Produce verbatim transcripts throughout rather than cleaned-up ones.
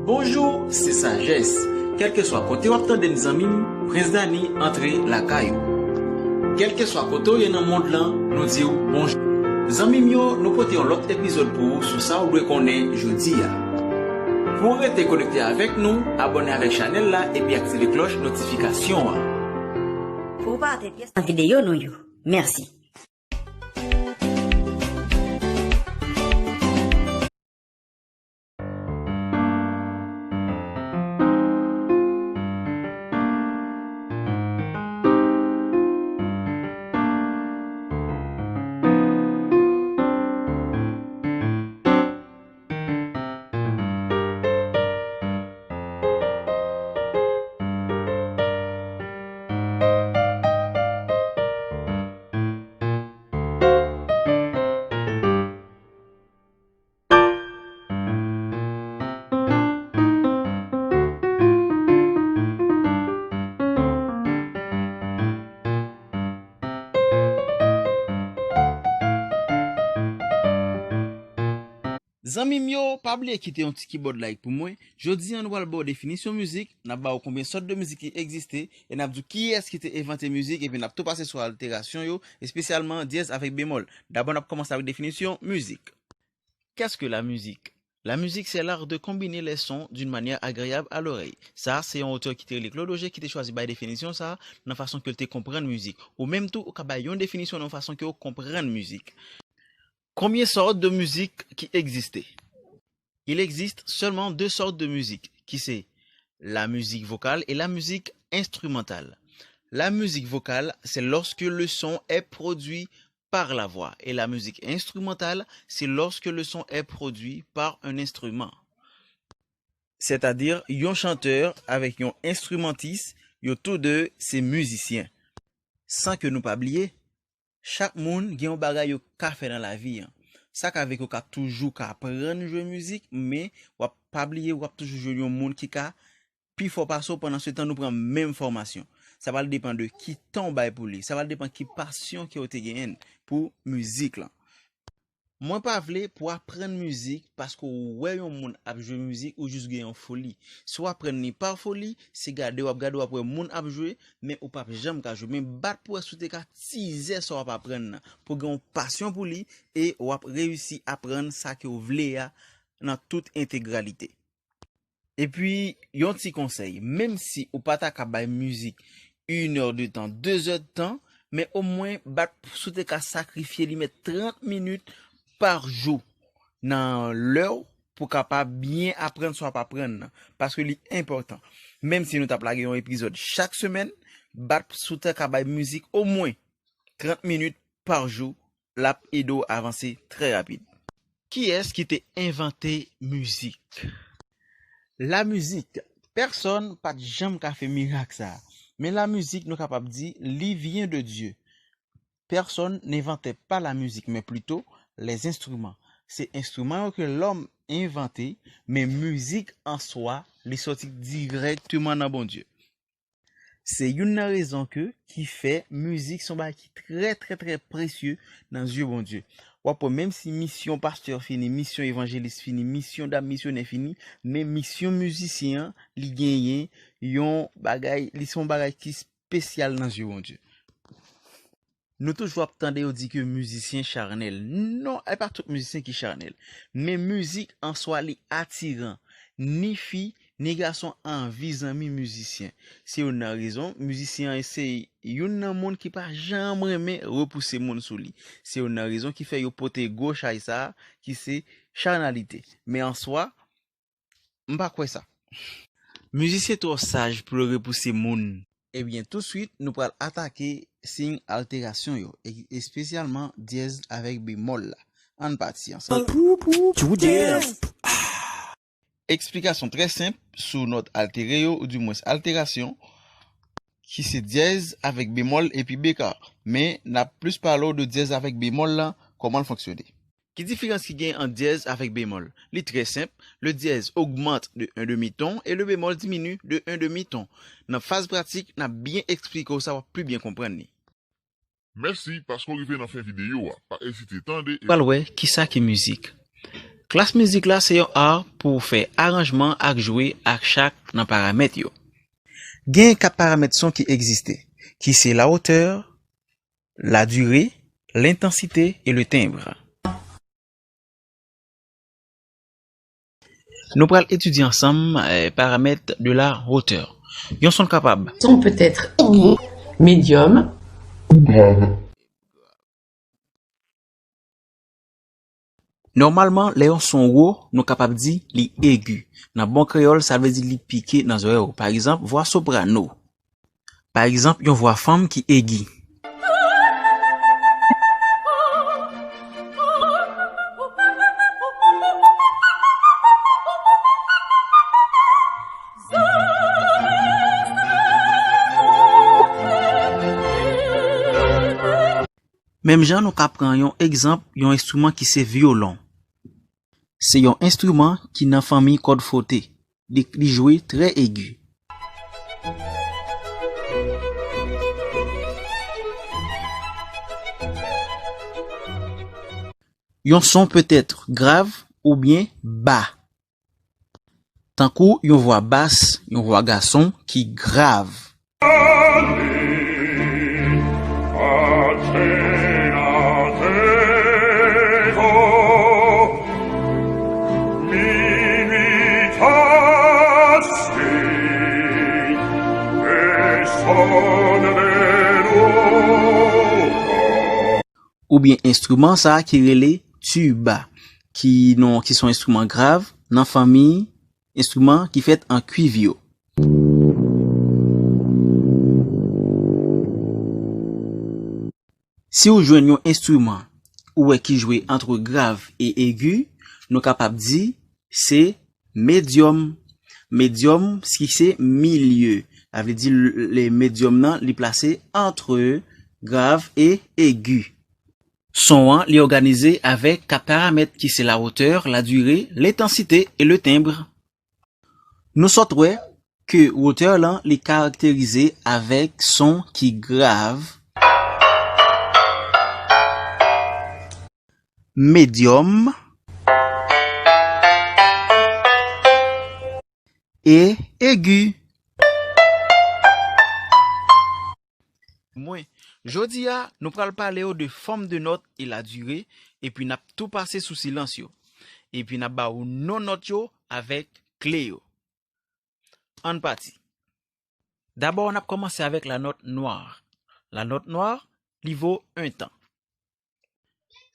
Bonjou, se Sajès. Kèlkeswa kote w ap tande n, zanmi m, Prens Dani antre lakay ou. Kèlkeswa kote w ye nan mond lan, nou di w bonjou. Zanmi m yo, nou pote yon lòt epizòd pou ou sou sa w dwe konnen jodi a. Pou w rete konekte avèk nou, abòne avèk chanèl la epi aktive klòch notifikasyon an. Pou w pa rate pyès nan videyo nou yo. Mèsi. Zanmi m yo, pa bliye kite yon ti kibòd like pou mwen. Jodi a, nou pral ba w definisyon mizik, n ap ba w konbyen sòt de mizik ki egziste, e n ap di w kiyès ki te envante mizik, epi n ap tou pase sou alterasyon yo, espesyalman dyèz avèk bemòl. Dabò, n ap kòmanse avèk definisyon mizik. Qu'est-ce que la musique? La musique, c'est l'art de combiner les sons d'une manière agréable à l'oreille. Sa, se yon otè ki te rele Claude Auger ki te chwazi bay definisyon sa a nan fason ke l te konprann mizik. Ou menm tou, ou ka bay yon definisyon nan yon fason ke w konprann mizik. Konbyen sòt de mizik ki egziste? Il existe seulement deux sortes de musique, qui c'est la musique vocale et la musique instrumentale. La musique vocale, c'est lorsque le son est produit par la voix. Et la musique instrumentale, c'est lorsque le son est produit par un instrument. Sètadi, yon chantè avèk yon enstrimantis, yo tou de se mizisyen. San ke nou pa bliye, chak moun gen yon bagay yo ka fè nan lavi an. Sa ka vle ke w ka toujou ka aprann jwe mizik, men w ap pa bliye, w ap toujou jwenn yon moun ki ka pi fò pase w. Pandan se tan, nou pran menm fòmasyon. Sa pral depann de ki tan w bay pou li. Sa pral depann ki pasyon ke w te genyen pou mizik lan. Mwen pa vle pou w aprann mizik paske w wè yon moun ap jwe mizik, ou jis gen yon foli. Si w aprann li pa foli, se gade w ap gade, w ap wè moun ap jwe, men ou p ap janm ka jwe. Men bat pou wè si w te ka tizè sa w ap aprann nan, pou w gen yon pasyon pou li e w ap reyisi aprann sa ke w vle a nan tout entegralite. Epi, yon ti konsèy, menm si ou pa ta ka bay mizik inèdtan, dezèdtan, men omwen bat si w te ka sakrifye li, mèt trant minit pa jou nan lè w pou w kapab byen aprann sa w ap aprann nan, paske li enpòtan. Menm si nou t ap lage yon epizòd chak semèn, bat si w te ka bay mizik omwen trant minit pa jou, l ap ede w avanse trè rapid. Kiyès ki te envante mizik? Lamizik. Pèsonn pa t janm ka fè mirak sa a. Men lamizik, nou kapab di, li vient de Dieu. Personne n'inventait pas la musique, mais plutôt les instruments. Se enstriman yo ke lòm envante, men mizik an swa, li sòti dirèkteman nan Bondye. Se youn nan rezon ke, ki fè mizik se yon bagay ki trè, trè, trè presye nan zye Bondye. W ap wè, menm si misyon pastè fini, misyon evanjelis fini, misyon dam misyonè fini, men misyon mizisyen an, li genyen yon bagay, li se yon bagay ki espesyal nan zye Bondye. Nou toujou ap tande yo di ke mizisyen chanèl. Non, e pa tout mizisyen ki chanèl. Men mizik an swa li atiran. Ni fi, ni gason anvi zanmi mizisyen. Se youn nan rezon, mizisyen an se youn nan moun ki pa janm renmen repouse moun sou li. Se youn nan rezon ki fè yo pote gwo chay sa a, ki se chanalite. Men an swa, m pa kwè sa. Mizisyen twò saj pou yo repouse moun. Ebyen, tousuit, nou pral atake siy alterasyon yo, e, espesyalman dyèz avèk bemòl la. Ann pati ansanm. Eksplikasyon trè senp sou nòt altere yo, oudimwens alterasyon, ki se dyèz avèk bemòl epi beka. Men, n ap plis pale w de dyèz avèk bemòl la, kòman l fonksyone. Ki diferans ki gen ant dyèz avèk bemòl? Li trè senp, le dièse augmente de un demi-ton et le bémol diminue de un demi-ton. Nan faz pratik, n ap byen eksplike w sa, w ap pi byen konprann li. Mèsi paske w rive nan fen videyo a. Pa ezite tande e... Pral wè kisa ki mizik. Klas mizik la se yon ar pou w fè aranjman ak jwe ak chak nan paramèt yo. Gen kat paramèt son ki egziste, ki se la hauteur, la durée, l'intensité et le timbre. Nou pral etidye ansanm, eh, paramèt de la hauteur. Yon son kapab. Son peut être aigu, médium. Nòmalman, lè yon son wo, nou kapab di li egi. Nan bon kreyòl, sa vle di li pike nan zòrèy ou. Pa egzanp, vwa soprano. Pa egzanp, yon vwa fanm ki egi. Menm jan nou ka pran yon egzanp, yon enstriman ki se vyolon. Se yon enstriman ki nan fanmi kòd fwote. Li, li jwe trè egi. Yon son petèt grav oubyen ba. Tankou yon vwa bas, yon vwa gason ki grav. Oubyen enstriman sa a ki rele tiba, ki non, ki se yon enstriman grav nan fanmi enstriman ki fèt an kuiv yo. Si w jwenn yon enstriman ou wè ki jwe antre grav e egi, nou kapab di se medyòm. Medyòm ki se milye. Sa vle di le medyòm nan li plase antre grav e egi. Son an li òganize avèk kat paramèt ki se la hauteur, la durée, l'intensité et le timbre. Nou sot wè ke wotè lan li karakterize avèk son ki grav, medyòm e egi. Mwen, jodi a, nou pral pale w de fòm de nòt e la dire, epi n ap tou pase sou silans yo. Epi n ap ba w non nòt yo avèk kle yo. Ann pati. Dabò, n ap kòmanse avèk la nòt nwa. La nòt nwa, li vo en tan.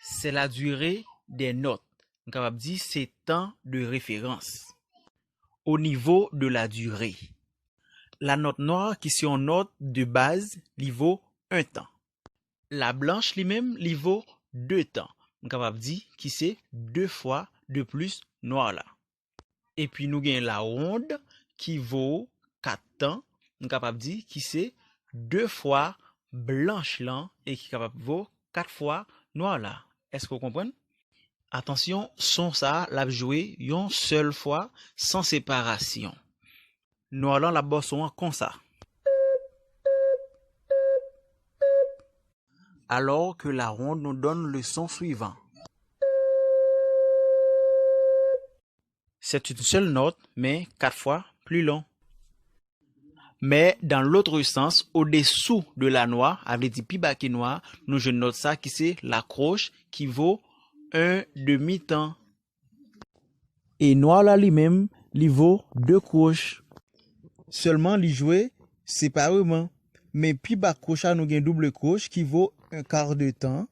C'est la durée des notes. M kapab di se tan de referans. Au niveau de la durée. La nòt nwa ki se yon nòt de baz, li vo en tan. La blanch li menm, li vo de tan. M kapab di ki se de fwa de plis nwa la. Epi nou gen la wonn ki vo kat tan, m kapab di ki se de fwa blanch lan e ki kapab vo kat fwa nwa la. Èske w konprann? Atansyon, son sa a, l ap jwe yon sèl fwa san separasyon. Nwa lan, l ap ba w son an konsa. Alors que la ronde nous donne le son suivant. C'est une seule note, mais quatre fois plus long. Mais dans l'autre sens, au-dessous de la nwa, sa vle di pi ba ke nwa, nou jwenn nòt sa ki se la kwoch ki vo en demi tan. E nwa la li menm, li vo de kwoch. Sèlman li jwe separeman. Men pi ba kwoch la nou gen double kwoch ki vo un quart de temps.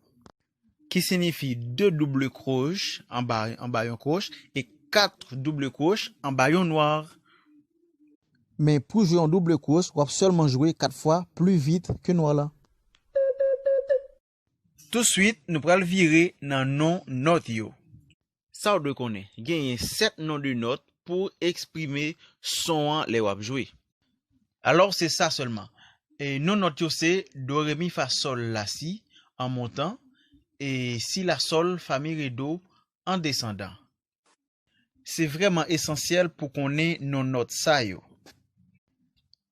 Ki siyifi de double kwoch anba, anba yon kwoch e kat double kwoch anba yon nwa. Men pou jwe yon double kwoch, w ap sèlman jwe kat fwa pli vit ke nwa la. Touswit, nou pral vire nan non nòt yo. Sa w dwe konnen, genyen sèt non de nòt pou eksprime son an lè w ap jwe. Alò, se sa sèlman. E non nòt yo se do, re, mi, fa, sòl, la, si, an montan, e si, la, sòl, fa, mi, re, do, an desandan. Se vrèman esansyèl pou konnen non nòt sa yo.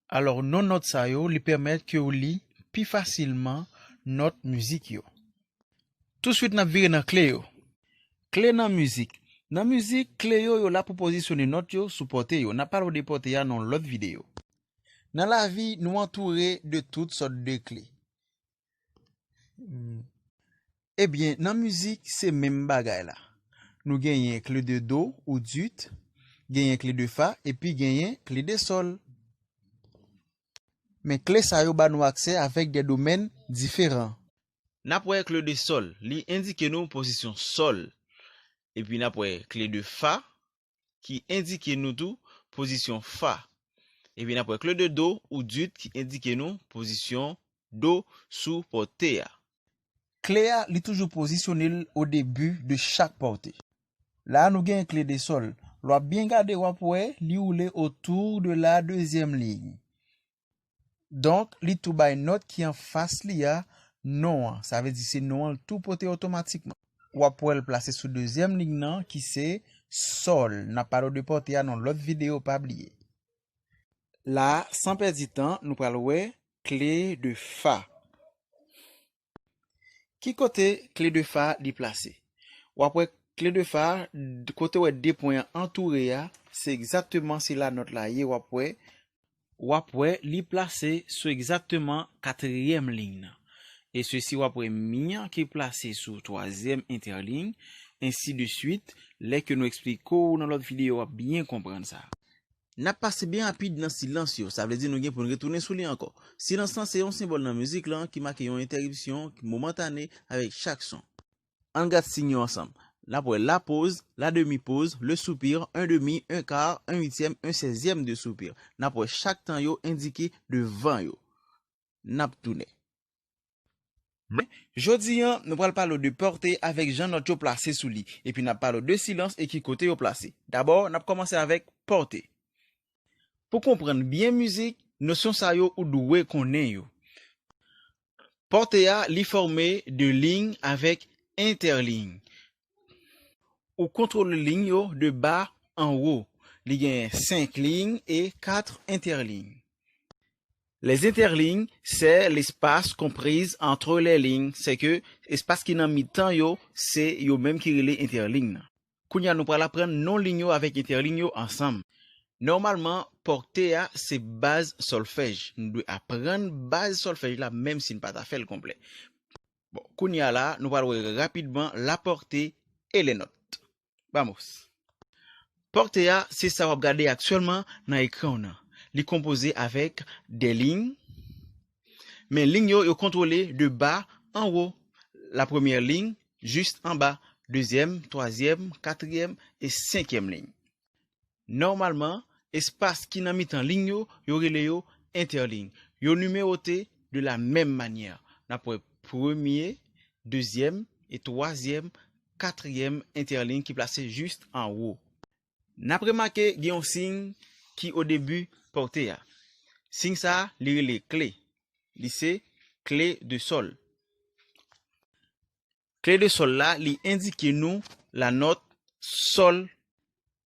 Alò, non nòt sa yo, li pèmèt ke w li pi fasilman nòt mizik yo. Touswit, n ap vire nan kle yo. Kle nan mizik. Nan mizik, kle yo, yo la pou pozisyone nòt yo sou pòte yo. N ap pale w de pòte a nan yon lòt videyo. Nan lavi, nou antoure de tout sòt de kle. Hmm. Ebyen, nan mizik, se menm bagay la. Nou genyen kle de do ou dit, genyen kle de fa, epi genyen kle de sòl. Men kle sa yo ba nou aksè avèk de domèn diferan. N ap wè kle de sòl, li endike nou pozisyon sòl. Epi n ap wè kle de fa, ki endike nou tou pozisyon fa. Epi n ap wè kle de do ou dit ki endike nou pozisyon do sou pòte a. Kle a, li toujou pozisyone l o debi de chak pòte. La a nou gen kle de sòl. Lè w ap byen gade, w ap wè li woule otou de la dezyèm liy. Donk, li tou bay nòt ki anfas li a non an. Sa vle di se non an l tou pote otomatikman. W ap wè l plase sou dezyèm liy nan ki se sòl. N ap pale w de pòte a nan lòt videyo, pa bliye. La, san pèdi tan, nou pral wè kle de fa. Ki kote kle de fa li plase? W ap wè kle de fa, d- kote w wè de pwen an antoure a, se egzakteman se la nòt la ye, w ap wè, w ap wè li plase sou egzakteman katriyèm liy nan. E sesi w ap wè mi an ki plase sou twazyèm entèliy, ensi de swit, lè ke nou eksplike w nan lòt videyo, w ap byen konprann sa. N ap pase byen rapid nan silans yo, sa vle di nou gen pou n retounen sou li ankò. Silans lan se yon senbòl nan mizik lan ki make yon entèripsyon momantane avèk chak son. Ann gad siy yo ansanm. N ap wè la pause, la demi-pause, le soupir, un demi, un quart, un huitième, un seizième de soupir. N ap wè chak tan yo endike devan yo. N ap tounen. Men, jodi an, nou pral pale w de pòte avèk jan nòt yo plase sou li, epi n ap pale w de silans e ki kote yo plase. Dabò, n ap kòmanse avèk pòte. Pou konprann byen mizik, nosyon sa yo ou dwe konnen yo. Pòte a, li fòme de liy avèk entèliy. Ou kontwole liy yo de ba an wo. Li gen senk liy e kat entèliy. Les interlignes, c'est l'espace compris entre les lignes, se ke espas ki nan mitan yo, se yo menm ki rele entèliy nan. Kounye a, nou pral aprann non liy yo avèk entèliy yo ansanm. Nòmalman, pòte a se baz sòlfèj. Nou dwe aprann baz sòlfèj la, menm si n pa ta fè l konplè. Bon, kounye a la, nou pral wè rapidman la portée et les notes. Vamos. Pòte a, se sa w ap gade aktyèlman nan ekran w nan. Li konpoze avèk de liy, men liy yo, yo kontwole de ba an wo. La premyè liy, jis anba, dezyèm, twazyèm, katriyèm e senkyèm liy. Nòmalman, espas ki nan mitan liy yo, yo rele yo entèliy. Yo nimewote de la menm manyè. N ap wè premye, dezyèm e twazyèm, katriyèm entèliy ki plase jis anwo. N ap remake gen yon siy ki o debi pòte a. Siy sa a, li rele kle. Li se kle de sòl. Kle de sòl la, li endike nou la nòt sòl.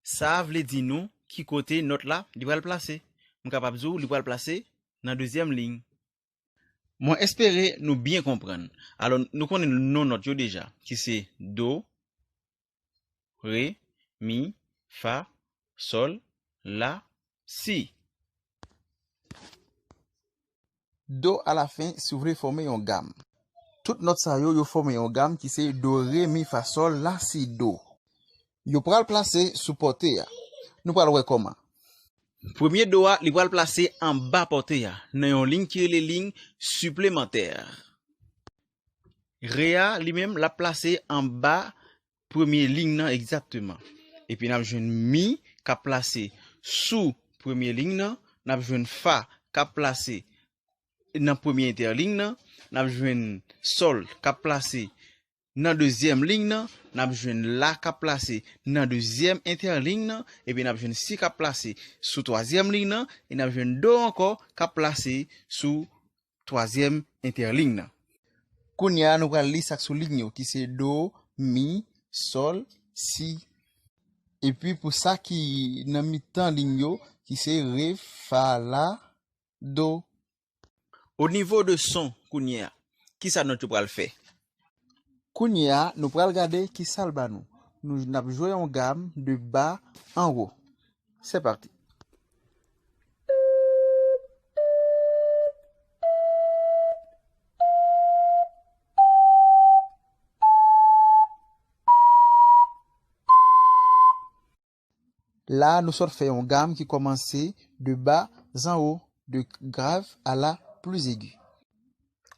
Sa vle di nou ki kote nòt la li pral plase. M kapab di w li pral plase nan dezyèm liy. Mwen espere nou byen konprann. Alò, nou konnen non nòt yo deja, ki se do, re, mi, fa, sòl, la, si. Do alafen, si w vle, fòme yon gam. Tout nòt sa yo, yo fòme yon gam ki se do, re, mi, fa, sòl, la, si, do. Yo pral plase sou pòte a. Nou pral wè kòman. Premye do a, li pral plase anba pòte a, nan yon liy ki rele liy siplemantè. Re a, li menm, l ap plase anba premye liy nan egzakteman. Epi n ap jwenn mi k ap plase sou premye liy nan, n ap jwenn fa k ap plase nan premye entèliy nan, n ap jwenn sòl k ap plase nan dezyèm liy nan, n ap jwenn la k ap plase nan dezyèm entèliy nan, epi n ap jwenn si k ap plase sou twazyèm liy nan, e n ap jwenn do ankò k ap plase sou twazyèm entèliy nan. Kounye a, nou pral li sa k sou liy yo, ki se do, mi, sòl, si. Epi pou sa ki nan mitan liy yo, ki se re, fa, la, do. O nivo de son, kounye a, kisa nòt yo pral fè? Kounye a, nou pral gade kisa l ba nou. nou, n ap jwe yon gam de ba an wo. C'est parti. La, nou sot fè yon gam ki kòmanse de ba an wo, de grav a la plis egi.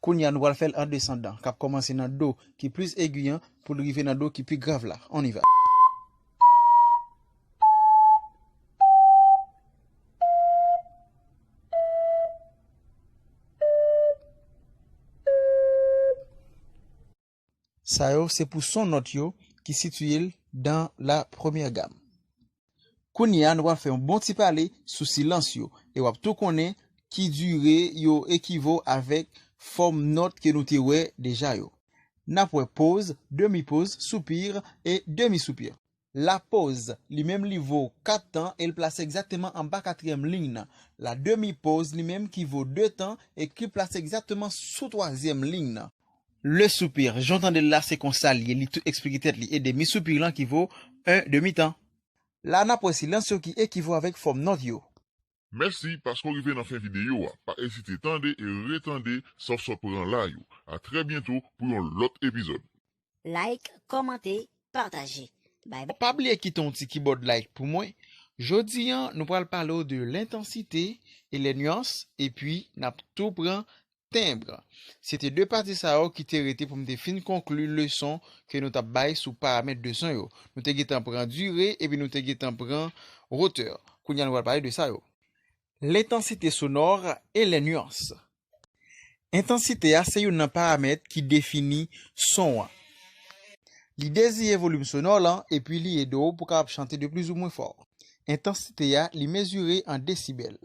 Kounye a, nou pral fè l an desandan, k ap kòmanse nan do ki plis egi an pou l rive nan do ki pi grav la. On y va. Sa yo, se pou son nòt yo ki sitiye l dan la premyè gam. Kounye a, nou pral fè yon bon ti pale sou silans yo, e w ap tou konnen ki dire yo ekivo avèk fòm nòt ke nou te wè deja yo. N ap wè poz, demi poz, soupir e demi soupir. La poz, li menm, li vo kat tan e l plase egzakteman anba katriyèm liy nan. La demi poz, li menm, ki vo de tan e ki plase egzakteman sou twazyèm liy nan. Le soupir, jan w tande l la, se konsa l ye, li tou eksplike tèt li, e demi soupir lan ki vo un demi tan. La, n ap wè silans yo ki ekivo avèk fòm nòt yo. Mèsi paske w rive nan fen videyo a. Pa ezite tande e retande sa w sot pran la yo. A trè byento pou yon lòt epizòd. Like, kòmante, pataje. Bay bay. Pa bliye kite yon ti kibòd like pou mwen. Jodi a, nou pral pale w de lentansite e lè nuans, epi n ap tou pran tenb. Se te de pati sa yo ki te rete pou m te fin konkli leson ke nou t ap bay sou paramèt de son yo. Nou te gentan pran dire, epi nou te gentan pran wotè. Kounye a, nou pral pale de sa yo. Lentansite sonò e lè nuans. Entansite a se youn nan paramèt ki defini son an. Li deziye volim sonò lan epi li ede w pou w kapab chante de plizoumwen fò. Entansite a, li mezire an desibèl.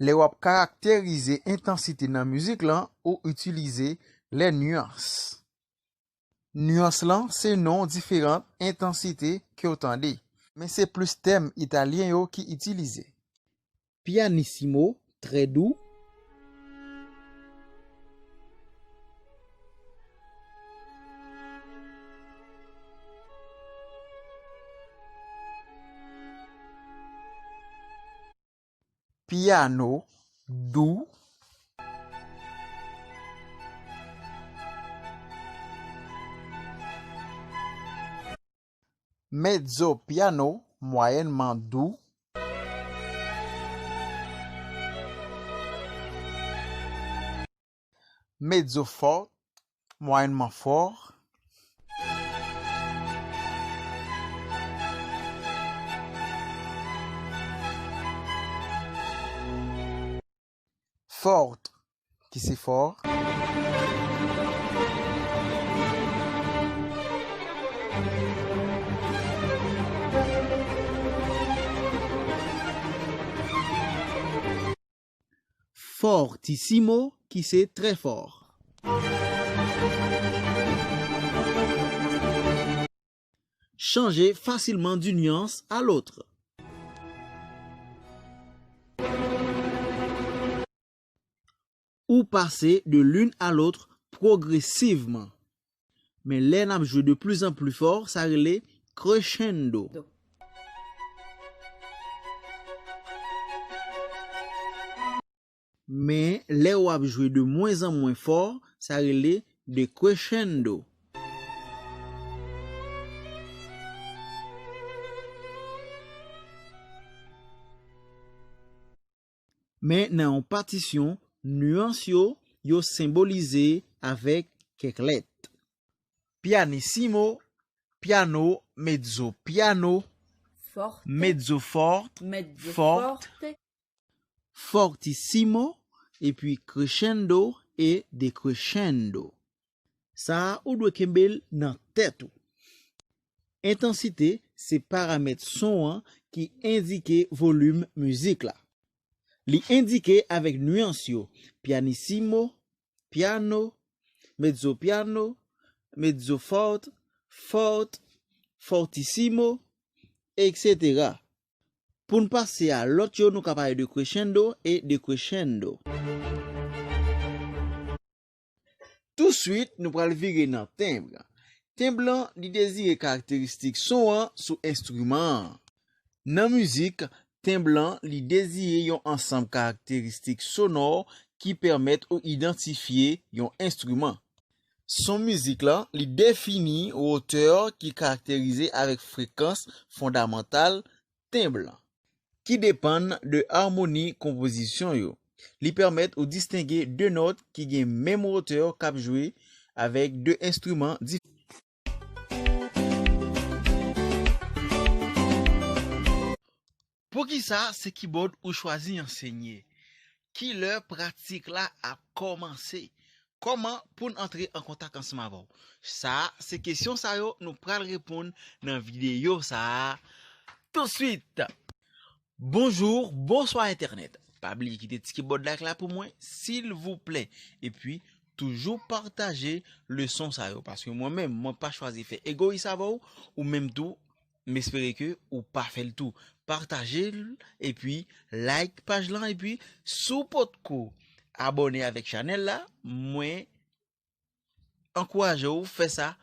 Lè w ap karakterize entansite nan mizik lan, ou itilize lè nuans. Nuans lan se non diferan entansite ke w tande, men se plis tèm italyen yo ki itilize. Pianissimo, trè dou. Piano, dou. Mezzo piano, mwayènman dou. Mezzo forte, mwayènman fò. Forte, ki se fò. Fortissimo, ki se trè fò. Chanje fasilman d'une nuance à l'autre. Ou pase de l'une à l'autre progressivement. Men lè n ap jwe de plus en plus fort, sa rele crescendo. Men lè w ap jwe de mwen an mwen fò, sa rele decrescendo. Men nan yon patisyon, nuans yo, yo senbolize avèk kèk lèt. Pianissimo, piano, mezzo piano, forte, mezzo forte, mezzo forte, fortissimo, epi crescendo e decrescendo. Sa a, ou dwe kenbe l nan tèt ou. Entansite se paramèt son an ki endike volim mizik la. Li endike avèk nuans yo, pianissimo, piano, mezzo piano, mezzo forte, forte, fortissimo, etsetera. Pou n pase a lòt yo, nou ka pale de crescendo e decrescendo. Touswit, nou pral vire nan tenb. Tenb lan, li dezire karakteristik son an sou enstriman an. Nan mizik, tenb lan, li dezire yon ansanm karakteristik sonò ki pèmèt ou idantifye yon enstriman. Son mizik lan, li defini wotè ki karakterize avèk frekans fondamantal tenb lan, ki depann de amoni konpozisyon yo. Li pèmèt ou distenge de nòt ki gen menm wotè k ap jwe avèk de enstriman diferan. Poukisa se kibòd ou chwazi ansenye? Kilè pratik la ap kòmanse? Kòman pou n antre an kontak ansanm avè w? Sa se kesyon sa yo nou pral reponn nan videyo sa a tousuit. Bonjou, bonswa entènèt. Pa bliye kite ti kibòd like la pou mwen, silvouplè. Epi, toujou pataje leson sa yo. Paske mwen menm, mwen pa chwazi fè egoyis avè w, ou menm tou, m espere ke ou pa fè l tou. Pataje l, epi like paj lan, epi si w potko abòne avèk chanèl la, mwen ankouraje w fè sa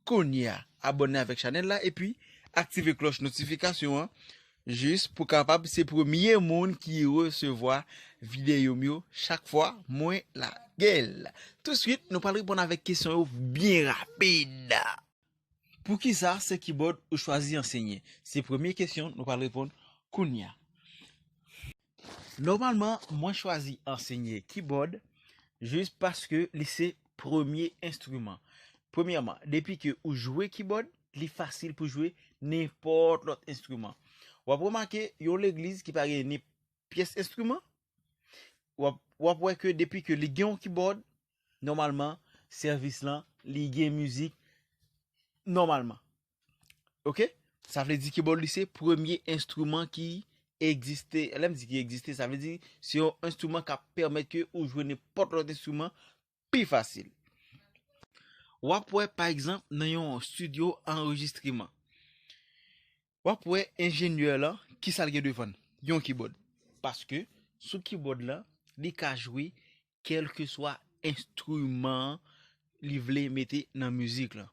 kounye a. Abòne avèk chanèl la, epi aktive klòch notifikasyon an, jis pou kapab se premye moun ki resevwa videyo m yo chak fwa mwen lage l. Tousuit, nou pral reponn avèk kesyon yo byen rapid. Poukisa se kibòd ou chwazi ansenye? Se premye kesyon nou pral reponn kounye a. Nòmalman, mwen chwazi ansenye kibòd jis paske li se premye enstriman. Premyèman, depi ke ou jwe kibòd, li fasil pou jwe nenpòt lòt enstriman. W ap remake yon legliz ki pa gen ni pyès enstriman, w ap, w ap wè ke depi ke li gen yon kibòd, nòmalman, sèvis lan, li gen mizik nòmalman. Oke? Sa vle di kibòd li se premye enstriman ki egziste. Lè m di ki egziste, sa vle di se yon enstriman k ap pèmèt ke ou jwe nenpòt lòt enstriman pi fasil. W ap wè, pa egzanp, nan yon estidyo anrejistreman, w ap wè enjenyè lan, kisa l gen devan l? Yon kibòd. Paske sou kibòd lan, li ka jwe kèlkeswa enstriman li vle mete nan mizik lan.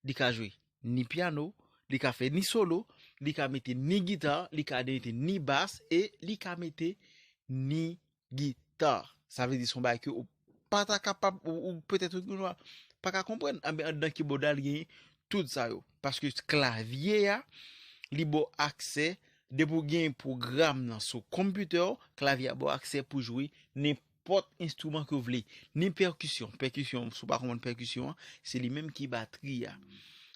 Li ka jwe ni pyano, li ka fè ni solo, li ka mete ni gita, li ka mete ni bas e li ka mete ni gita. Sa vle di se yon bagay ke ou pa ta kapab, ou, ou petèt ou pa ka konprann. Anben, anndan kibòd la, li gen tout sa yo. Paske klavye a, li ba w aksè, depi w gen pwogram nan sou konpitè w, klavye a ba w aksè pou jwe nenpòt enstriman ke w vle. Ni pèkisyon. Pèkisyon, si w pa konprann pèkisyon an, se li menm ki batri a.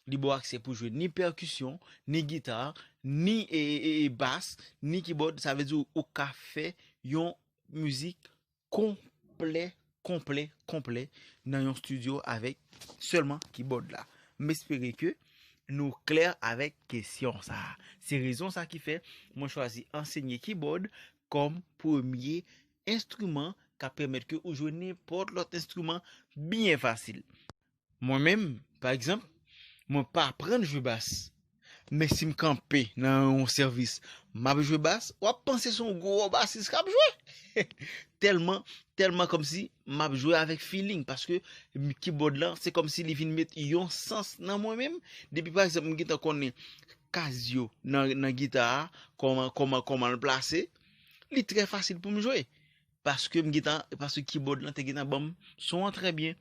Li ba w aksè pou jwe ni pèkisyon, ni gita, ni, e, e, e, e bas, ni kibòd. Sa vle di ou, ou ka fè yon mizik konplè, konplè, konplè nan yon estidyo avèk sèlman kibòd la. M espere ke nou klè avèk kesyon sa a. Se rezon sa ki fè mwen chwazi ansenye kibòd kòm premye enstriman k ap pèmèt ke ou jwe nenpòt lòt enstriman byen fasil. Mwen menm, pa egzanp, mwen pa aprann jwe bas. Men si m kanpe nan yon sèvis, m ap jwe bas, w ap panse se yon gwo basis k ap jwe. Tèlman, tèlman kòmsi m ap jwe avèk feeling, paske m, kibòd lan, se kòmsi li vin met yon sans nan mwen menm. Depi, pa egzanp, m gentan konnen kaz yo nan, nan gita a, kòman, kòman, kòman l plase, li trè fasil pou m jwe. Paske m gentan, paske kibòd lan te gentan ban m son an trè byen.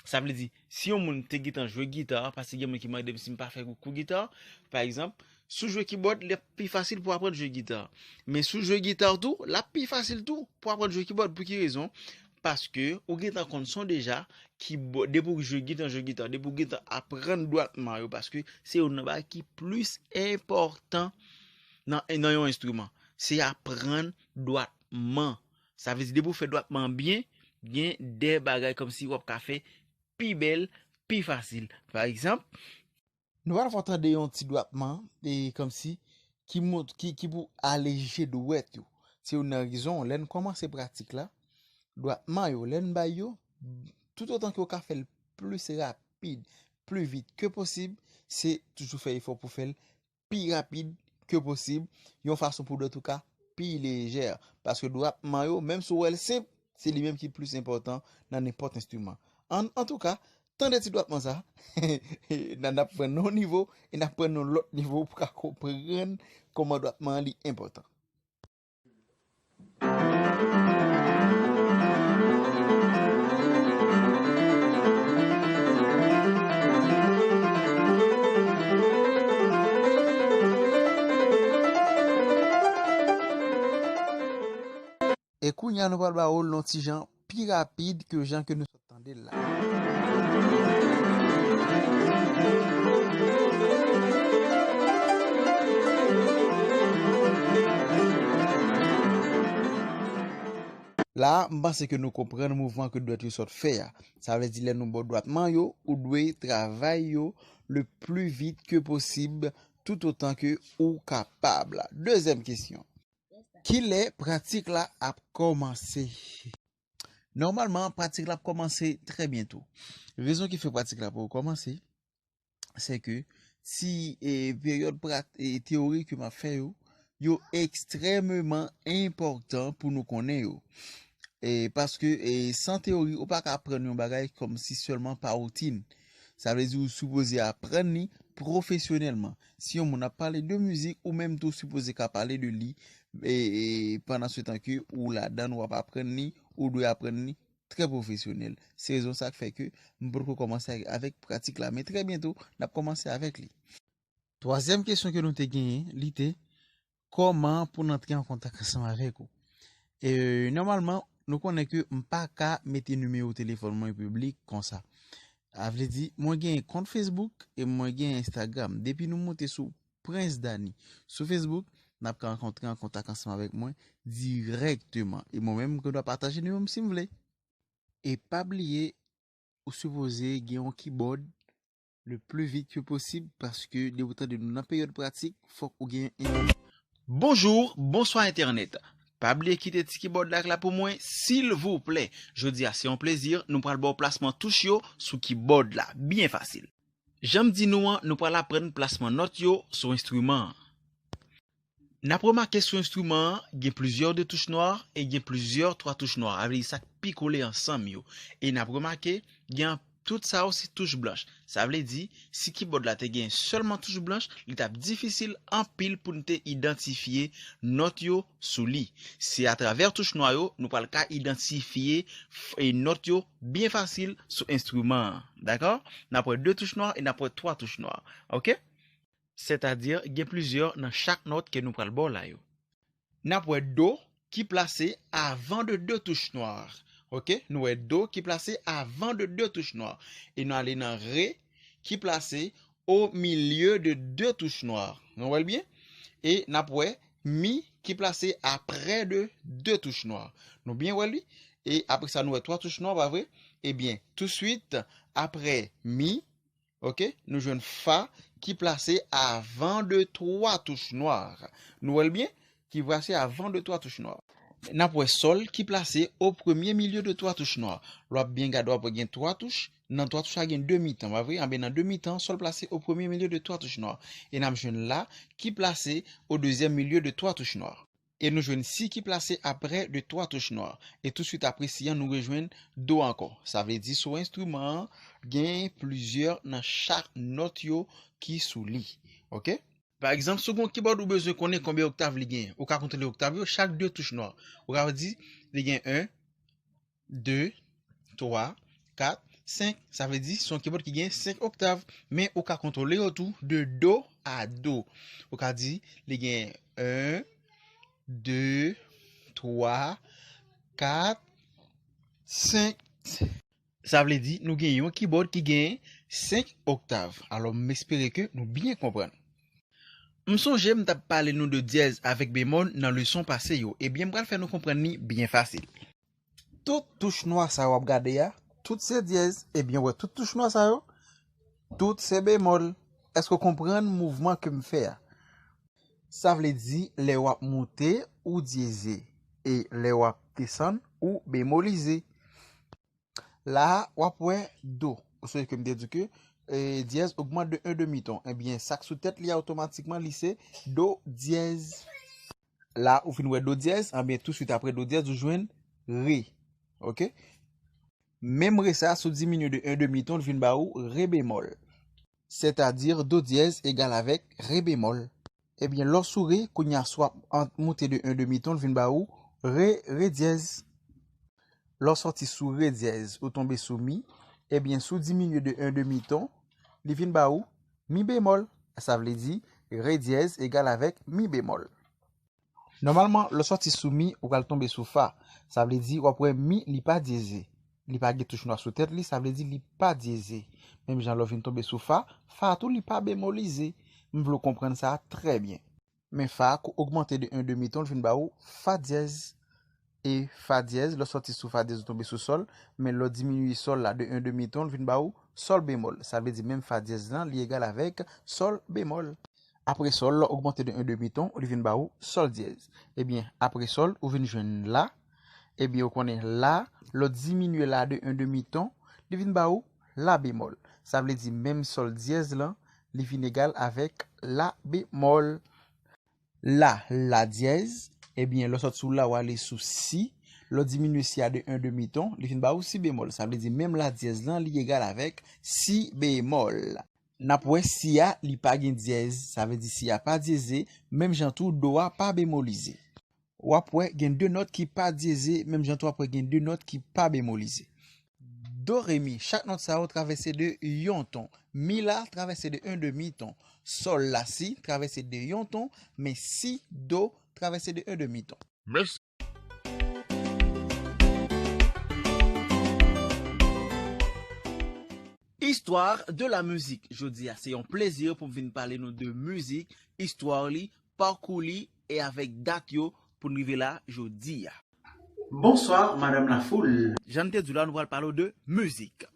Sa vle di, si yon moun te gentan jwe gita, paske gen moun ki mande m si m pa fè kou, kou gita, pa egzanp, si w jwe kibòd, li ap pi fasil pou aprann jwe gita. Men si w jwe gita tou, l ap pi fasil tou pou aprann jwe kibòd. Pou ki rezon? Paske ou gentan konn son deja, kibò-, depi w jwe gentan jwe gita, depi w gentan aprann dwatman yo, paske se youn nan bagay ki plis enpòtan nan, nan yon enstriman. Se aprann dwatman. Sa vle di, depi w fè dwatman byen, gen de bagay kòmsi w ap ka fè pi bèl, pi fasil. Pa egzanp, nou pral fè w tande yon ti dwatman, e kòmsi, ki mont-, ki, ki pou aleje dwèt yo. Se youn nan rezon, lè n kòmanse pratik la, dwatman yo, lè n bay yo, toutotan ke w ka fè l plis rapid, pli vit ke posib, se toujou fè efò pou fè l pi rapid ke posib, yon fason pou dwèt ou ka pi lejè. Paske dwatman yo, menm si w wè l senp, se li menm ki plis enpòtan nan nenpòt enstriman. An, antouka, Tande ti dwatman sa. N a, n ap pran nan yon nivo e n ap pran nan yon lòt nivo pou ka konprann kòman dwatman an li enpòtan. E kounye a, nou pral ba ou l yon ti jan pi rapid ke jan ke nou sot tande l la. La, m panse ke nou konprann mouvman ke dwèt yo sot fè a. Sa vle di, lè nou ba w dwatman yo, ou dwe travay yo le plus vite que possible, tout autant que ou kapab. Dezyèm kesyon. Kilè pratik la ap kòmanse? Nòmalman, pratik la ap kòmanse trè byento. Rezon ki fè pratik la poko kòmanse, se ke ti, e, peryòd pra-, e, teyori ke m ap fè yo, yo ekstrèmeman enpòtan pou nou konnen yo. E, paske, e, san teyori, ou pa ka aprann yon bagay kòmsi sèlman pa woutin. Sa vle di ou sipoze aprann li pwofesyonèlman. Si yon moun ap pale de mizik, ou menm tou sipoze ka pale de li, e, e, pandan se tan ke ou ladan l, w ap aprann li, ou dwe aprann li trè pwofesyonèl. Se rezon sa k fè ke m potko kòmanse avèk pratik la, men trè byento, n ap kòmanse avèk li. Twazyèm kesyon ke nou te genyen, li te, kòman pou n antre an kontak ansanm avèk ou? E, nòmalman, nou konnen ke m pa ka mete nimewo telefòn mwen piblik konsa. A vle di, mwen gen kont Facebook e mwen gen Instagram. Depi nou moute sou Prince Dany sou Facebook, n ap ka rankontre an kontak ansanm avèk mwen dirèkteman. E mwen menm, mwen dwa pataje nimewo m si m vle. E pa bliye, ou sipoze gen yon kibòd le plus vite que possible, paske depi w tande nou nan peryòd pratik, fòk ou gen yon. Bonjou, bonswa entènèt. Pa bliye kite ti kibòd la pou mwen, silvouplè. Jodi a, se yon plezi, nou pral ba w plasman touch yo sou kibòd la, byen fasil. Jan m di nou an, nou pral aprann plasman nòt yo sou enstriman an. N ap remake sou enstriman an, gen plizyè de touch nwa e gen plizyè twa touch nwa, a vle di sa k pi kole ansanm yo. E n ap remake, gen tout sa yo se touch blanch. Sa vle di, si kibòd la te gen sèlman touch blanch, li t ap difisil anpil pou n te idantifye nòt yo sou li. Se atravè touch nwa yo, nou pral ka idantifye f-, e nòt yo byen fasil sou enstriman an. Dakò? N ap wè de touch nwa e n ap wè twa touch nwa. Oke? Sètadi, gen plizyè nan chak nòt ke nou pral ba w la yo. N ap wè do ki plase avan de de touch nwa. Oke? Nou wè do ki plase avan de de touch nwa. E nou ale nan re ki plase au milieu de deux touches noires. Nou wè l byen? E n ap wè mi ki plase aprè de de touch nwa. Nou byen wè l, wi? E apre sa, nou wè twa touch nwa, pa vre? Ebyen, touswit, aprè mi, oke, nou jwenn fa ki plase avan de twa touch nwa. Nou wè l byen? Ki plase avan de twa touch nwa. N ap wè sòl ki plase au premier milieu de twa touch nwa. Lè w ap byen gade, w ap wè gen twa touch. Nan twa touch la, gen de mitan, pa vre? Anben, nan de mitan, sòl plase au premier milieu de twa touch nwa. E n ap jwenn la ki plase au deuxième milieu de twa touch nwa. E nou jwenn si ki plase aprè de twa touch nwa. E touswit apre si an, nou rejwenn do ankò. Sa vle di, sou enstriman an, gen plizyè nan chak nòt yo ki sou li. Oke? Pa egzanp, si w gen yon kibòd ou bezwen konnen konbyen oktav li genyen, ou ka konte oktav yo, chak de touch nwa. Ou ka di, li gen en, de, twa, kat, senk. Sa vle di, se yon kibòd ki gen senk oktav. Men ou ka kontwole yo tou de do a do. Ou ka di, li gen en, de, twa, kat, senk. Sa vle di, nou gen yon kibòd ki gen senk oktav. Alò, m espere ke nou byen konprann. M sonje m t ap pale nou de dyèz avèk bemòl nan leson pase yo. Ebyen, m pral fè nou konprann li byen fasil. Tout touch nwa sa w ap gade a, tout se dyèz. Ebyen, w wè tout touch nwa sa yo, tout se bemòl. Èske w konprann mouvman ke m fè a? Sa vle di, lè w ap moute, ou dyeze. E lè w ap desann, ou bemolize. La a, w ap wè do. Ou sonje ke m te di ke, e, dyèz ogmante de en demi ton. Ebyen, sa k sou tèt li a otomatikman, li se do dyèz. La, ou fin wè do dyèz, anben, touswit apre do dyèz, ou jwenn re. Oke? Menm re sa, si w diminye de en demi ton, l vin ba ou re bemòl. Sètadi, do dyèz egal avèk re bemòl. Ebyen, lè w sou re, kounye a, swa w ap moute de en demi ton, l vin ba ou re, re dyèz. Lè w sòti sou re dyèz, ou tonbe sou mi. Ebyen, si w diminye de en demi ton, li vin ba ou mi bemòl. Sa vle di, re dyèz egal avèk mi bemòl. Nòmalman, lè w sòti sou mi, ou pral tonbe sou fa. Sa vle di, w ap wè mi, li pa dyeze. Li pa gen touch nwa sou tèt li, sa vle di, li pa dyeze. Menm jan lè w vin tonbe sou fa, fa a tou, li pa bemolize. M vle w konprann sa a trè byen. Men fa a, kou ogmante de en demi ton, l vin ba ou fa dyèz. E fa dyèz, lè w sòti sou fa dyèz, ou tonbe sou sòl. Men lè w diminye sòl la de en demi ton, l vin ba ou sòl bemòl. Sa vle di, menm fa dyèz lan, li egal avèk sòl bemòl. Apre sòl, lè w ogmante de en demi ton, li vin ba ou sòl dyèz. Ebyen, apre sòl, ou vin jwenn la. Ebyen, ou konnen la, lè w diminye la de en demi ton, li vin ba ou la bemòl. Sa vle di, menm sòl dyèz lan, li vin egal avèk la bemòl. La, la dyèz, ebyen, lè w sòti sou la, w ale sou si. Lè w diminye si a de en demi ton, li vin ba ou si bemòl. Sa vle di, menm la dyèz lan, li egal avèk si bemòl. N ap wè si a, li pa gen dyèz, sa vle di si a pa dyeze, menm jan tou do a pa bemolize. W ap wè gen de nòt ki pa dyeze, menm jan tou w ap wè gen de nòt ki pa bemolize. Do, re, mi, chak nòt sa yo travèse de yon ton. Mi la travèse de en demi ton. Sòl la, si, travèse de yon ton, men si, do, travèse de en demi ton. Mèsi. Histoire de la musique. Jodi a, se yon plezi pou m vin pale nou de mizik, istwa li, pakou li, e avèk dat yo pou n rive la jodi a. Bonsoir, Madame Lafoule. Jan n te di w la, nou pral pale w de mizik.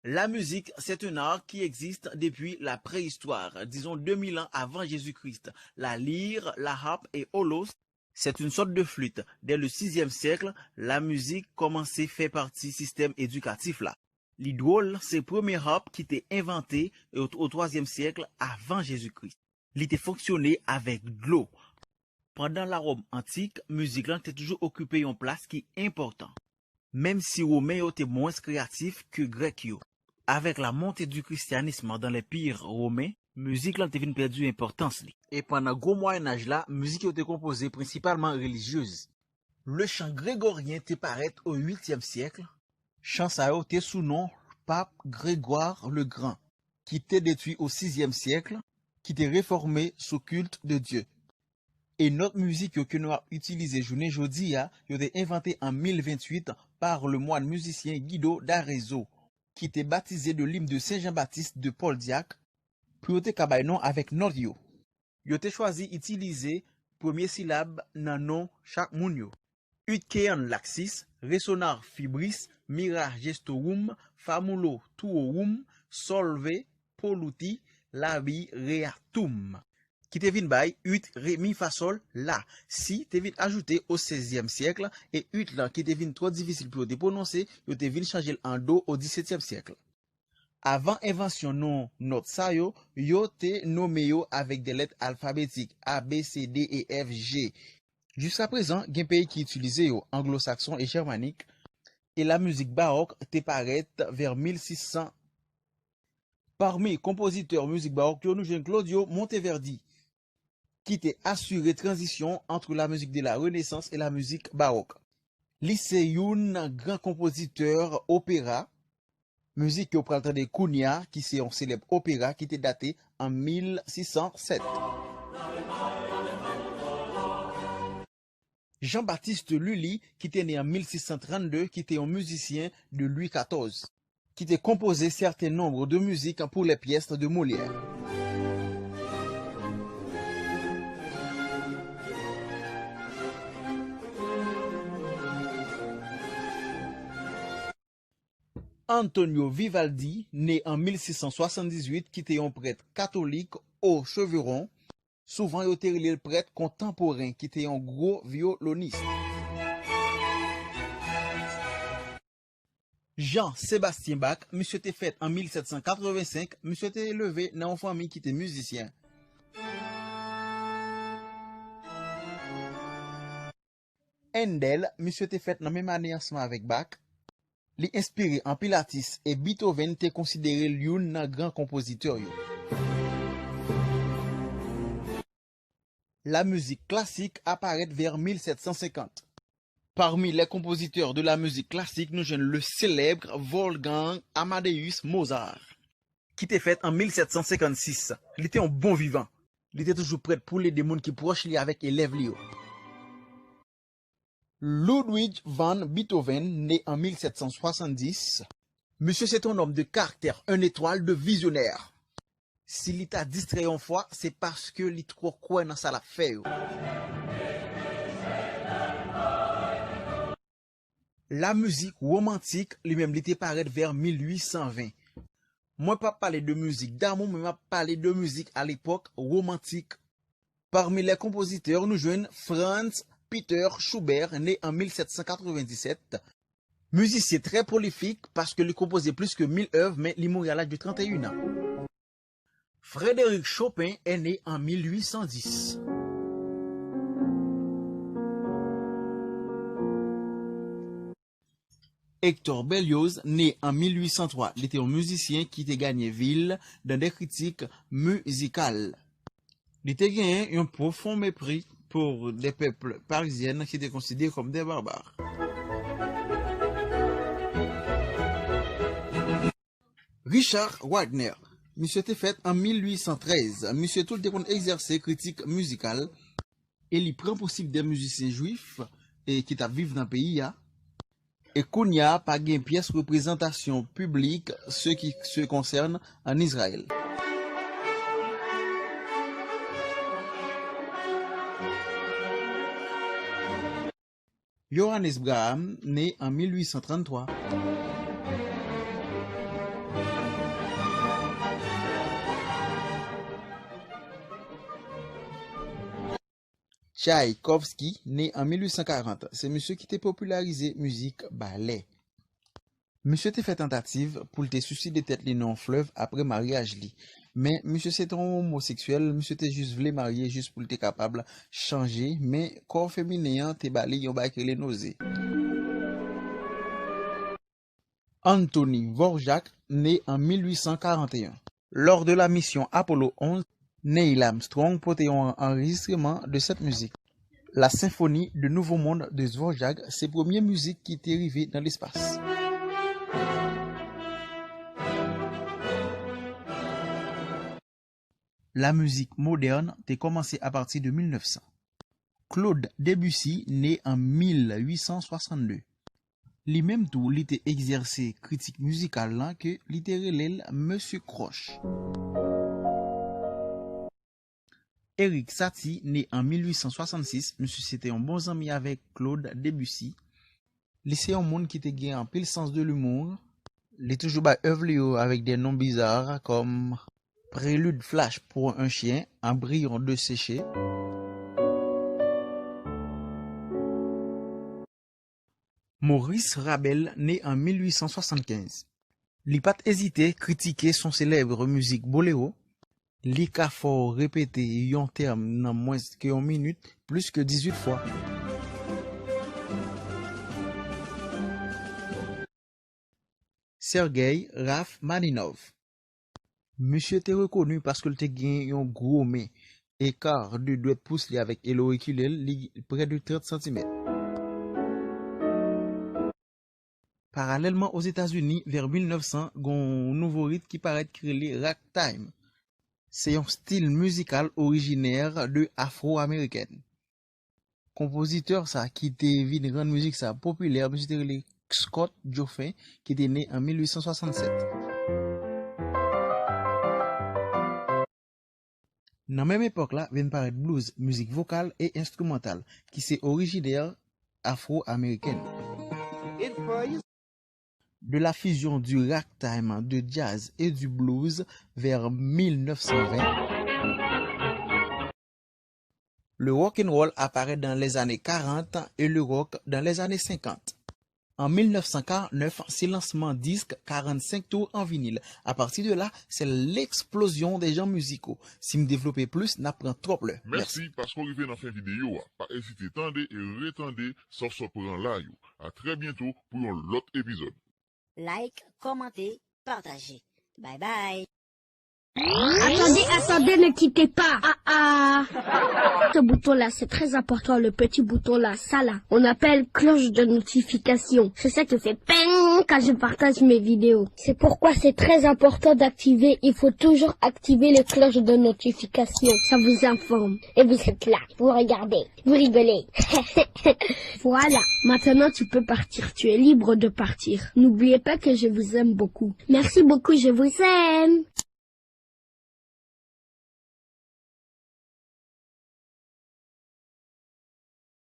La musique, c'est un art qui existe depuis la préhistoire, disons deux mille ans avant Jésus-Christ. La lyre, la harpe et holos, c'est une sorte de flûte. Dès le sixième siècle, la musique kòmanse fè pati sistèm edikatif la. Li dwòl, se premye harp ki te envante o, o twazyèm syèk avan Jezikri. Li te fonksyone avèk dlo. Pandan Laròm antik, mizik lan te toujou okipe yon plas ki enpòtan. Menm si Women yo te mwens kreyatif ke Grèk yo. Avec la montée du christianisme dans l'Empire romain, mizik lan te vin pèdi enpòtans li. E pandan Gwo Mwayennaj la, mizik yo te konpoze prensipalman relijyez. Le chant grégorien te parèt o uityèm syèk. Chan sa yo te sou non Pap Grégoire le Grand, ki te detwi o sizyèm syèk, ki te refòme sou kilt de Dye. E nòt mizik yo ke nou ap itilize jounen jodi a, yo te envante an mil ventuit par le moine musicien Guido d'Arezzo, ki te batize de l'hymne de Saint Jean-Baptiste de Paul Diacre, pou yo te ka bay non avèk nòt yo. Yo te chwazi itilize premye silab nan non chak moun yo. Ut Kean Laxis, Resona Fibris, Mira Gestorum, Famulo Tuorum, Solve Poluti, Labi Reatum. Ki te vin bay ut, re, mi, fa, sòl, la. Si te vin ajoute o sèzyèm syèk, e ut lan ki te vin twò difisil pou yo te pwononse, yo te vin chanje l an do o disetyèm syèk. Avan envansyon non nòt sa yo, yo te nonmen yo avèk de lèt alfabetik, A, B, C, D, E, F, G. Jiskaprezan, gen peyi ki itilize yo, anglosakson e jèmanik, e lamizik bawòk te parèt vè mil sis san. Parmi konpozitè mizik bawòk yo, nou jwenn Claudio Monteverdi, ki te asire tranzisyon ant la musique de la Renaissance e la musique baroque. Li se youn nan gran konpozitè opera. Mizik ke w pral tande kounye a, ki se yon selèb opera ki te date an mil sis san sèt. Jean-Baptiste Lully, ki te ne an mil sis san trannde, ki te yon mizisyen de Louis katòz, ki te konpoze sèten nonb de mizik pou les pièces de Molière. Antonio Vivaldi, ne an mil sis san swasanndizuit, ki te yon prèt katolik o Chevron. Souvan yo te rele l prèt kontanporen, ki te yon gwo vyolonis. Jean Sébastien Bach, misye te fèt an mil sèt san katrevensenk, misye te leve nan yon fanmi ki te mizisyen. Handel, misye te fèt nan menm ane ansanm avèk Bach. Li enspire anpil atis e Beethoven te konsidere l youn nan gran konpozitè yo. La musique classique apparaît vers mille sept cent cinquante. Parmi les compositeurs de la musique classique, nou jwenn le célèbre Wolfgang Amadeus Mozart, ki te fèt an mil sèt san senkannsis. Li te yon bon vivan. Li te toujou prèt pou l ede moun ki pwòch li avèk elèv li yo. Ludwig van Beethoven, né en mil sept cent soixante-dix. Misye se te yon nonm de karaktè, yon etwal de vizyonè. Si li ta distrè yon fwa, se paske li twò kwè nan sa l ap fè yo. La mizik womantik, li menm, li te parèt vè mil uit san ven. Mwen p ap pale de mizik damou, men m ap pale de mizik a lepòk womantik. Parmi les compositeurs, nou jwenn Franz Peter Schubert, né en mil sept cent quatre-vingt-dix-sept. Mizisyen trè pwolifik paske li konpoze plis ke mil èv, men li mouri a laj de trannteyen an. Frédéric Chopin est né en mil uit san dis. Hector Berlioz, né en mil uit san twa, li te yon mizisyen ki te ganye vi l dan de kritik mizikal. Li te genyen yon pwofon mepri pou de pèp parizyen ki te konsidere kòm de barbar. Richard Wagner, misye te fèt an mil uit san trèz. Misye tou te konn egzèse kritik mizikal e li pran posib de mizisyen jwif e ki t ap viv nan peyi a. E kounye a, pa gen pyès reprezantasyon piblik, ce qui se concerne en Israël. Johannes Braham, né en mil uit san tranntwa. Tchaikovsky, né en mil uit san karant, se misye ki te popilarize mizik balè. Misye te fè tantativ pou l te swiside tèt li nan yon flèv apre maryaj li. Men, misye se te yon omoseksyèl, misye te jis vle marye jis pou l te kapab chanje, men kò feminen an te ba li yon bagay ki rele noze. Anthony Dvorak, né en mil uit san karanteyen. Lors de la mission Apollo onze, Neil Armstrong pote yon anrejistreman de cette musique. La Symphonie de Nouveau Monde de Dvorak, se premye mizik ki te rive nan lespas. La mizik modèn te kòmanse apati de mil nèf san. Claude Debussy, né en mil uit san swasann de. Li menm tou, li te egzèse kritik mizikal lan ke li te rele l Mesye Croche. Erik Satie, né en mil uit san swasann sis, misye se te yon bon zanmi avèk Claude Debussy. Li se yon moun ki te gen anpil sans de l'humour. Li toujou bay èv li yo avèk de non bizar kòm Prélude flash pour un chien, Embryon desséché. Maurice Ravel, né en mil uit san swasann kenz. Li pa t ezite kritike son selèb mizik bolero. Li ka fè w repete yon tèm nan mwens ke yon minit plis ke dizuit fwa. Sergei Rachmaninov. Misye te rekoni paske l te gen yon gwo men. Eka de dwèt pous li avèk elorikile l, li prè de trant santimèt. Paralèlman, Ozetazini, vè mil nèf san, gen yon nouvo rit ki parèt ki rele ragtime. Se yon stil mizikal orijinè de afwo-amerikèn. Konpozitè sa ki te vin rann mizik sa popilè, misye te rele Scott Joffin, ki te ne an mil uit san swasannsèt. Nan menm epòk la, vin parèt blues, mizik vokal e enstrimantal, ki se orijinè afwo-amerikèn. De la fusion du ragtime, de jazz et du blues vers mil nèf san ven. Le rock and roll apparaît dans les années quarante et le rock dans les années cinquante. An mil nèf san karant nèf, se lansman disk karannsenk tour an vinil. A pati de la, c'est l'explosion des genres musicaux. Si m devlope plis, n ap pran twòp lè. Mèsi. Mèsi paske w rive nan fen videyo a. Pa ezite tande e retande sa w sot pran la yo. A trè byento pou yon lòt epizòd. like, kòmante, pataje. Bye bye. Attendez, attendez, ne quittez pas. Ah ah. Ce bouton-là, c'est très important, le petit bouton-là, ça là. On appelle cloche de notification. C'est ça qui fait ping quand je partage mes vidéos. C'est pourquoi c'est très important d'activer. Il faut toujours activer les cloches de notification. Ça vous informe. Et vous êtes là, vous regardez, vous rigolez. Voilà, maintenant tu peux partir. Tu es libre de partir. N'oubliez pas que je vous aime beaucoup. Merci beaucoup, je vous aime.